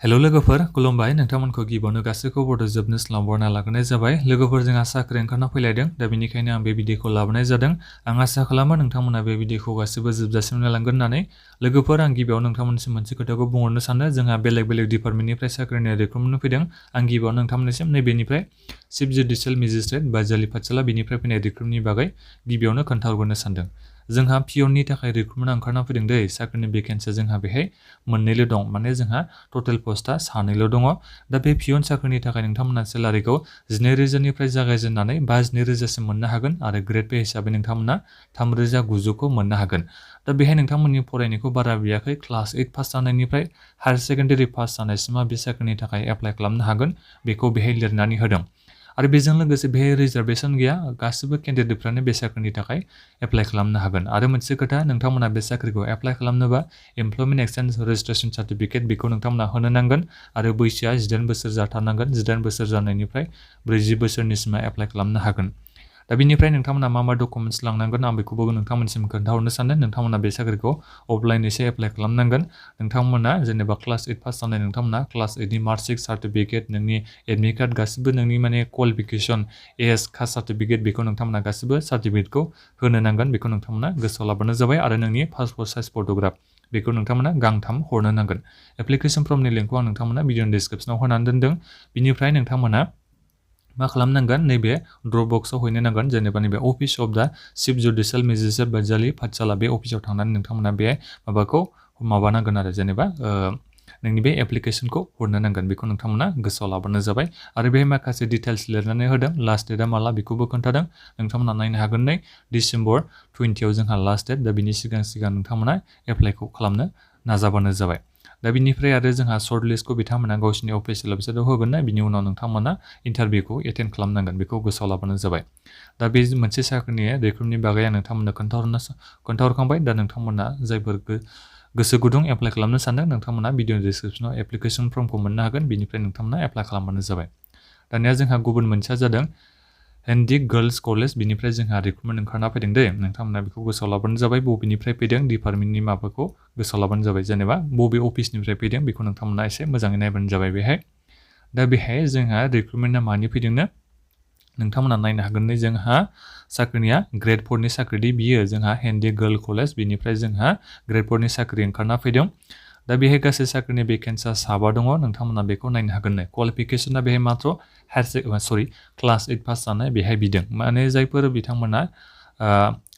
Hello लोगोफोर खुलुमबाय नोंथांमोनखौ गिबियावनो गासैखौ बड' जोबनो स्लाबरना लाग्रोनाय जाबाय लोगोफोर जोंहा साख्रि ओंखारना फैलायदों दा बेनिखायनो आं बे भिडिअखौ लाबोनाय जादों आं आसा खालामो नोंथांमोना बे भिडिअखौ गासिबो जोबजासिम नायलांगोन होननानै लोगोफोर आं गिबियाव नोंथांमोननिसिम मोनसे खोथाखौ बुंहरनो सानो जोंहा बेलेग बेलेग डिपार्टमेन्टनिफ्राय साख्रिनि रिक्रुटमेन्ट फैदों आं गिबियाव नोंथांमोननिसिम नैबेनिफ्राय चिफ जुडिशियेल मेजिस्ट्रेट बाजालि पाठशाला बेनिफ्राय फैनाय रिक्रुटमेन्टनि बागै गिबियावनो खोन्थाहरग्रोनो सानदों जोंहा पियननि थाखाय रिक्रुटमेन्ट ओंखारना फैदों दै साख्रिनि भेकेन्सिया जोंहा बेहाय मोननैल' दं माने जोंहा टटेल पस्टआ सानैल' दङ दा बे पियन साख्रिनि थाखाय नोंथांमोना सेलारिखौ 12,000निफ्राय जागायजेननानै 52,000सिम मोननो हागोन आरो ग्रेड पे हिसाबै नोंथांमोना 3,900खौ मोननो हागोन दा बेहाय नोंथांमोननि फरायनायखौ बारा बियाखै क्लास 8 पास जानायनिफ्राय हायार सेकेन्डारि पास जानायसिमा बे साख्रिनि थाखाय एप्लाइ खालामनो हागोन बेखौ बेहाय लिरनानै होदों आरो बेजों लोगोसे बेहाय रिजार्भेसन गैया गासिबो केन्डिडेटफ्रानो बे साख्रिनि थाखाय एप्लाइ खालामनो हागोन आरो मोनसे खोथा नोंथांमोना बे साख्रिखौ एप्लाइ खालामनोबा एमप्लयमेन्ट एक्सचेन्ज रेजिस्ट्रेसन सार्टिफिकेट बेखौ नोंथांमोना होनो नांगोन आरो बैसोआ 18 बोसोर जाथारनांगोन 18 बोसोर जानायनिफ्राय 40 बोसोरनिसिमा एप्लाइ खालामनो हागोन दा बेनिफ्राय नोंथांमोना मा डकुमेन्ट्स लांनांगोन आं बेखौबो नोंथांमोनसिम खोन्थाहरनो सानदों नोंथांमोना बे साख्रिखौ अफलाइनैसो एप्लाइ खालामनांगोन नोंथांमोना जेनेबा क्लास 8 पास जानाय नोंथांमोना क्लास 8नि मार्कशीट सार्टिफिकेट नोंनि एडमिट कार्ड गासिबो नोंनि माने क्वालिफिकेसन एज कास्ट सार्टिफिकेट बेखौ नोंथांमोना गासिबो सार्टिफिकेटखौ होनो नांगोन बेखौ नोंथांमोना गोसोआव लाबानो जाबाय आरो नोंनि पासपोर्ट साइज फट'ग्राफ बेखौ नोंथांमोना गांथाम हरनो नांगोन एप्लिकेसन फर्मनि लिंकखौ आं नोंथांमोना भिडिअनि डिसक्रिपसनाव होनानै दोनदों बिनिफ्राय नोंथांमोना मा खालामनांगोन नैबे ड्रप बक्सआव हैनो नांगोन जेनेबा नैबे office of the chief judicial magistrate Bajali Pathsala बे अफिसाव थांनानै नोंथांमोना बे माबाखौ माबानांगोन आरो जेनेबा नोंनि बे एप्लिकेसनखौ हरनो नांगोन बेखौ नोंथांमोना गोसोआव लाबानो जाबाय आरो बेहाय माखासे डिटेल्स लिरनानै होदों लास्ट डेटआ माला बेखौबो खोन्थादों नोंथांमोना नायनो हागोन नै डिसेम्बर 20 जोंहा लास्ट डेट दा बिनि सिगां नोंथांमोना एप्लाइखौ खालामनो नाजाबानो जाबाय दा बिनिफ्राय आरो जोंहा सर्ट लिस्टखौ बिथांमोना गावसिनि अफिसियेल वेबसाइटआव होगोन ना बिनि उनाव नोंथांमोना इन्टारभिउखौ एटेन्ड खालामनांगोन बेखौ गोसोआव लाबानो जाबाय दा बे मोनसे साख्रिनि रिक्रुटमेन्टनि बागै आं नोंथांमोननो खोन्थाहरखांबाय दा नोंथांमोना जायफोर गोसो गुदुं एप्लाइ खालामनो सानदों नोंथांमोना भिडिअ डिसक्रिपसनाव एप्लिकेसन फर्मखौ मोननो हागोन बिनिफ्राय नोंथांमोना एप्लाइ खालामबानो जाबाय दानिया जोंहा गुबुन मोनसेया जादों हेन्डी गार्ल्स कलेज बिनिफ्राय जोंहा रिक्रुटमेन्ट ओंखारना फैदों दे नोंथांमोना बेखौ गोसोआव लाबानो जाबाय बबेनिफ्राय फैदों डिपार्टमेन्टनि माबाखौ गोसोआव लाबानो जाबाय जेनेबा बबे अफिसनिफ्राय फैदों बेखौ नोंथांमोना एसे मोजाङै नायबानो जाबाय बेहाय दा बेहाय जोंहा रिक्रुटमेन्टआ मानि फैदोंनो नोंथांमोना नायनो हागोन जोंहा साख्रिनिया ग्रेड 4नि साख्रि बियो जोंहा हेन्डी गार्ल कलेज बिनिफ्राय जोंहा ग्रेड 4नि साख्रि ओंखारना फैदों दा बेहाय गासै साख्रिनि भेकेन्सिया 7 दङ नोंथांमोना बेखौ नायनो हागोन क्वालिफिकेसना बेहाय मात्र क्लास 8 पास जानाय बेहाय बिदों माने जायफोर बिथांमोना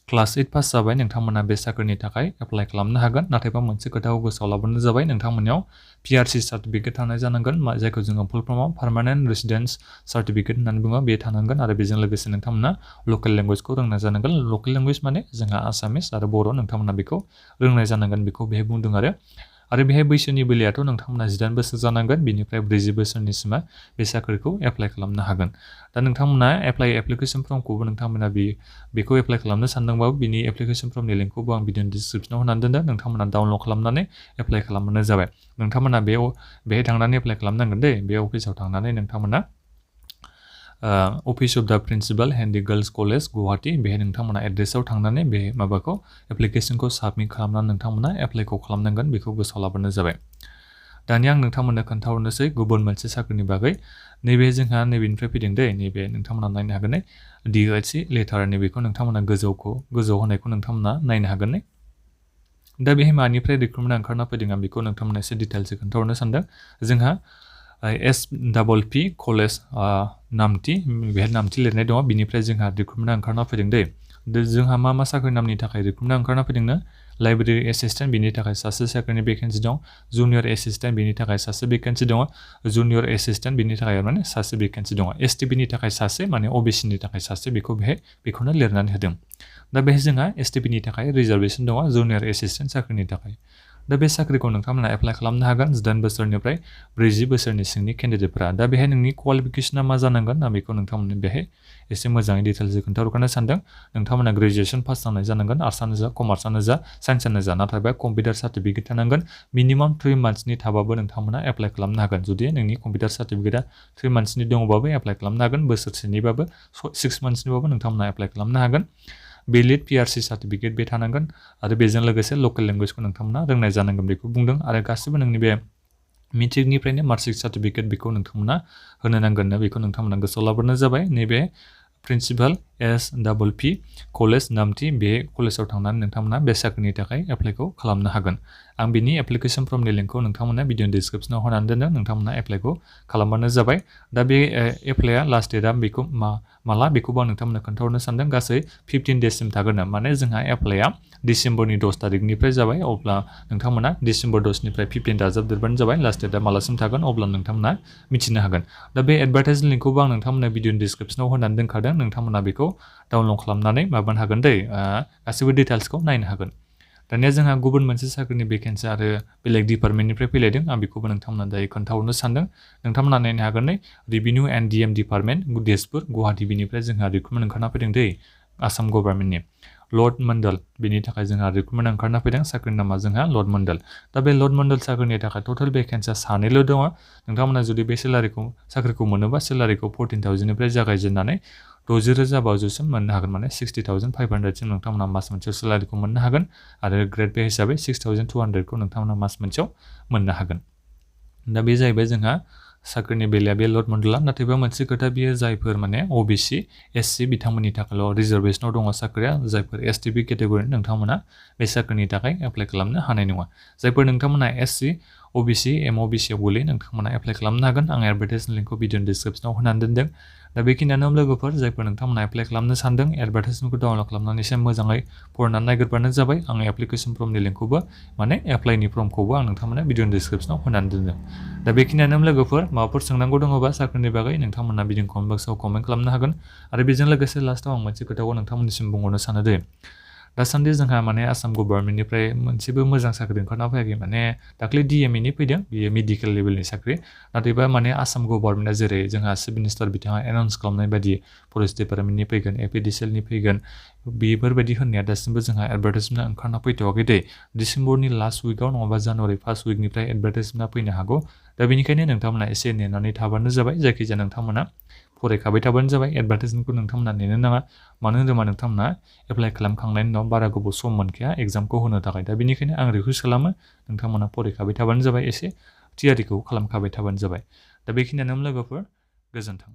क्लास 8 पास जाबाय नोंथांमोना बे साख्रिनि थाखाय एप्लाइ खालामनो हागोन नाथायबा मोनसे खोथाखौ गोसोआव लाबानो जाबाय नोंथांमोननियाव पिआरसि सार्टिफिकेट थानाय जानांगोन जायखौ जोङो फुल फर्माव पार्मानेन्ट रेसिडेन्स सार्टिफिकेट होननानै बुङो बे थानांगोन आरो बेजों लोगोसे नोंथांमोना लकेल लेंगुवेजखौ रोंनाय जानांगोन लकेल लेंगुवेज माने जोंहा आसामिस आरो बर' नोंथांमोना बेखौ रोंनाय जानांगोन बेखौ बेहाय बुंदों आरो बेहाय बैसोनि बेलायाथ' नोंथांमोना 18 बोसोर जानांगोन बिनिफ्राय 40 बोसोरनिसिमा बे साख्रिखौ एप्लाइ खालामनो हागोन दा नोंथांमोना एप्लिकेसन फर्मखौबो नोंथांमोना बेखौ एप्लाइ खालामनो सानदोंबाबो बिनि एप्लिकेसन फर्मनि लिंकखौबो आं भिडिअनि डिसक्रिपसनाव होनानै दोनदों नोंथांमोना डाउनलड खालामनानै एप्लाइ खालामबानो जाबाय नोंथांमोना बेहाय थांनानै एप्लाइ खालामनांगोन दे बे अफिसाव थांनानै नोंथांमोना office of the principal Handique girls college Guwahati बेहाय नोंथांमोना एड्रेसाव थांनानै बे माबाखौ एप्लिकेसनखौ साबमिट खालामनानै नोंथांमोना एप्लाइखौ खालामनांगोन बेखौ गोसोआव लाबानो जाबाय दानिया आं नोंथांमोननो खोन्थाहरनोसै गुबुन मोनसे साख्रिनि बागै नैबे जोंहा नैबेनिफ्राय फैदों दे नैबे नोंथांमोना नायनो हागोन DOHC लेटार नैबेखौ नोंथांमोना गोजौआव होनायखौ नोंथांमोना नायनो हागोन दा बेहाय मानिफ्राय रिक्रुटमेन्ट ओंखारना फैदों आं बेखौ नोंथांमोना एसे डिटेल्सै खोन्थाहरनो सानदों जोंहा SPP कलेज नामथि बेहाय नामथि लिरनाय दङ बिनिफ्राय जोंहा रिक्रुटमेन्टआ ओंखारना फैदों दे जोंहा मा साख्रि नामनि थाखाय रिक्रुटमेन्टआ ओंखारना फैदोंनो लाइब्रेरि एसिस्टेन्ट बिनि थाखाय सासे साख्रिनि भेकेन्सि दं जुनियर एसिस्टेन्ट बिनि थाखाय सासे भेकेन्सि दङ जुनियर एसिस्टेन्ट बिनि थाखाय माने सासे भेकेन्सि दङ STBनि थाखाय सासे माने OBCनि थाखाय सासे बेखौनो लिरनानै होदों दा बेहाय जोंहा STBनि थाखाय रिजार्भेसन दङ जुनियर एसिस्टेन्ट साख्रिनि थाखाय दा बे साख्रिखौ नोंथांमोना एप्लाइ खालामनो हागोन 18 बोसोरनिफ्राय 40 बोसोरनि सिंनि केन्डिडेटफोरा दा बेहाय नोंनि क्वालिफिकेसना मा जानांगोन आं बेखौ नोंथांमोननो बेहाय एसे मोजाङै डिटेल्सै खोन्थाहरनो सानदों नोंथांमोना ग्रेजुवेसन पास जानाय जानांगोन आर्ट्सआनो जा कमार्सआनो जा साइन्सआनो जा नाथाय बे कम्पिउटार सार्टिफिकेट थानांगोन मिनिमाम 3 मान्थ्सनि थाबाबो नोंथांमोना एप्लाइ खालामनो हागोन जुदि नोंनि कम्पिउटार सार्टिफिकेटआ 3 मान्थ्सनि दङबाबो एप्लाइ खालामनो हागोन बोसोरसेनिबाबो 6 मान्थ्सनिबाबो नोंथांमोना एप्लाइ खालामनो हागोन बेलिड PRC सार्टिफिकेट बे थानांगोन आरो बेजों लोगोसे लकेल लेंगुवेजखौ नोंथांमोना रोंनाय जानांगोन बेखौ बुंदों आरो गासिबो नोंनि बे मेट्रिकनिफ्रायनो मार्कशिट सार्टिफिकेट बेखौ नोंथांमोना होनो नांगोन बेखौ नोंथांमोना गोसोआव लाब्लानो जाबाय। नैबे प्रिन्सिपाल SPP कलेज नामथि बे कलेजाव थांनानै नोंथांमोना बे साख्रिनि थाखाय एप्लाइखौ खालामनो हागोन। आं बिनि एप्लिकेशन फर्मनि लिंकखौ नोंथांमोना भिडिअ डिसक्रिप्शनाव होनानै दोनदों, नोंथांमोना एप्लाइखौ खालामबानो जाबाय। दा बे एप्लाइआ लास्ट डेटआ बेखौ माला बेखौबो आं नोंथांमोननो खोन्थाहरनो सानदों। गासै 15 डेजसिम थागोन। माने जोंहा एप्लाइआ डिसेम्बरनि 10 तारिखनिफ्राय जाबाय, अब्ला नोंथांमोना डिसेम्बर 10निफ्राय 15 दाजाबदेरबानो जाबाय। लास्ट डेटआ मालासिम थागोन अब्ला नोंथांमोना मिथिनो हागोन। दा बे एडभार्टाइजमेन्ट लिंकखौबो आं नोंथांमोननो भिडिअ डिसक्रिप्शनाव होनानै दोनखादों, नोंथांमोना बेखौ डाउनलड खालामनानै माबानो हागोन दै, गासैबो डिटेल्सखौ नायनो हागोन। दानिया जोंहा गुबुन मोनसे साख्रिनि भेकेन्सि आरो बेलेग डिपार्टमेन्टनिफ्राय फैलायदों, आं बेखौबो नोंथांमोना दायो खोन्थाहरनो सानदों। नोंथांमोना नायनो हागोन नै, revenue and DM department Tezpur Guwahati बिनिफ्राय जोंहा रिक्रुटमेन्ट ओंखारना फैदों दै, आसाम गभर्नमेन्टनि लर्ड मण्डल, बेनि थाखाय जोंहा रिक्रुटमेन्ट ओंखारना फैदों। साख्रिनि नामा जोंहा लर्ड मण्डल। दा बे लर्ड मण्डल साख्रिनि थाखाय टटेल भेकेन्सिया 2ल' दङ। नोंथांमोना जुदि बे साख्रिखौ मोनोबा सेलारिखौ 14,000निफ्राय जागायजेननानै 60,500सिम मोननो हागोन। माने 60,500सिम नोंथांमोना मास मोनसेयाव सेलारिखौ मोननो हागोन आरो ग्रेड पे हिसाबै 6,200खौ नोंथांमोना मास मोनसेयाव मोननो हागोन। दा बे जाहैबाय जोंहा साख्रिनि बेलाया बे लर्ड मण्डला। नाथायबा मोनसे खोथा बियो जायफोर माने OBC SC बिथांमोननि थाखायल' रिजार्भेसनाव दङ साख्रिया, जायफोर STB केटेगरि नोंथांमोना बे साख्रिनि थाखाय एप्लाइ खालामनो हानाय नङा। जायफोर नोंथांमोना SC OBC MOBC आव गोलैयो नोंथांमोना एप्लाइ खालामनो हागोन। आं एडभार्टाइजमेन्ट लिंकखौ भिडिअ डिसक्रिप्शनाव होनानै दोनदों। दा बेखिनियानो लोगोफोर, जायफोर नोंथांमोना एप्लाइ खालामनो सानदों एडभार्टाइजमेन्टखौ डाउनलड खालामनानै एसे मोजाङै फरायनानै नायग्रोबानो जाबाय। आं एप्लिकेशन फर्मनि लिंकखौबो माने एप्लाइनि फर्मखौबो आं नोंथांमोना भिडिअ डिसक्रिप्शनाव होनानै दोनदों। दा बेखिनियानो लोगोफोर, माबाफोर सोंनांगौ दङबा साख्रिनि बागै नोंथांमोना भिडिअ कमेन्ट बक्सआव कमेन्ट खालामनो हागोन। आरो बेजों लोगोसे लास्टआव आं मोनसे खोथाखौ नोंथांमोननिसिम बुंहरनो सानो दे, दासान्दि जोंहा माने आसाम गभर्नमेन्टनिफ्राय मोनसेबो मोजां साख्रि ओंखारना फैयाखै। माने दाख्लै DME फैदों, बेयो मेडिकेल लेभेलनि साख्रि। नाथायबा माने आसाम गभर्नमेन्टआ जेरै जोंहा चिफ मिनिस्टार बिथाङा एनाउन्स खालामनाय बायदि फरेस्ट डिपार्टमेन्टनि फैगोन, APDCLनि फैगोन, बेफोरबायदि होननाया दासिमबो जोंहा एडभार्टाइजमेन्टआ ओंखारना फैथ'वाखै दे। डिसेम्बरनि लास्ट उइकआव नङाबा जानुवारि फार्स्ट उइकनिफ्राय एडभार्टाइजमेन्टआ फैनो हागौ। दा बेनिखायनो नोंथांमोना एसे नेनानै थाबानो जाबाय। जायखिजाया नोंथांमोना फरायखाबाय थाबानो जाबाय। एडभार्टाइजमेन्टखौ नोंथांमोना नेनो नाङा। मानो होनोबा नोंथांमोना एप्लाइ खालामखांनायनि उनाव बारा गोबाव सम मोनखाया एग्जामखौ होनो थाखाय। दा बेनिखायनो आं रिकुवेस्ट खालामो, नोंथांमोना फरायखाबाय थाबानो जाबाय, एसे थियारिखौ खालामखाबाय थाबानो जाबाय। दा बेखिनियानो लोगोफोर, गोजोन्थों।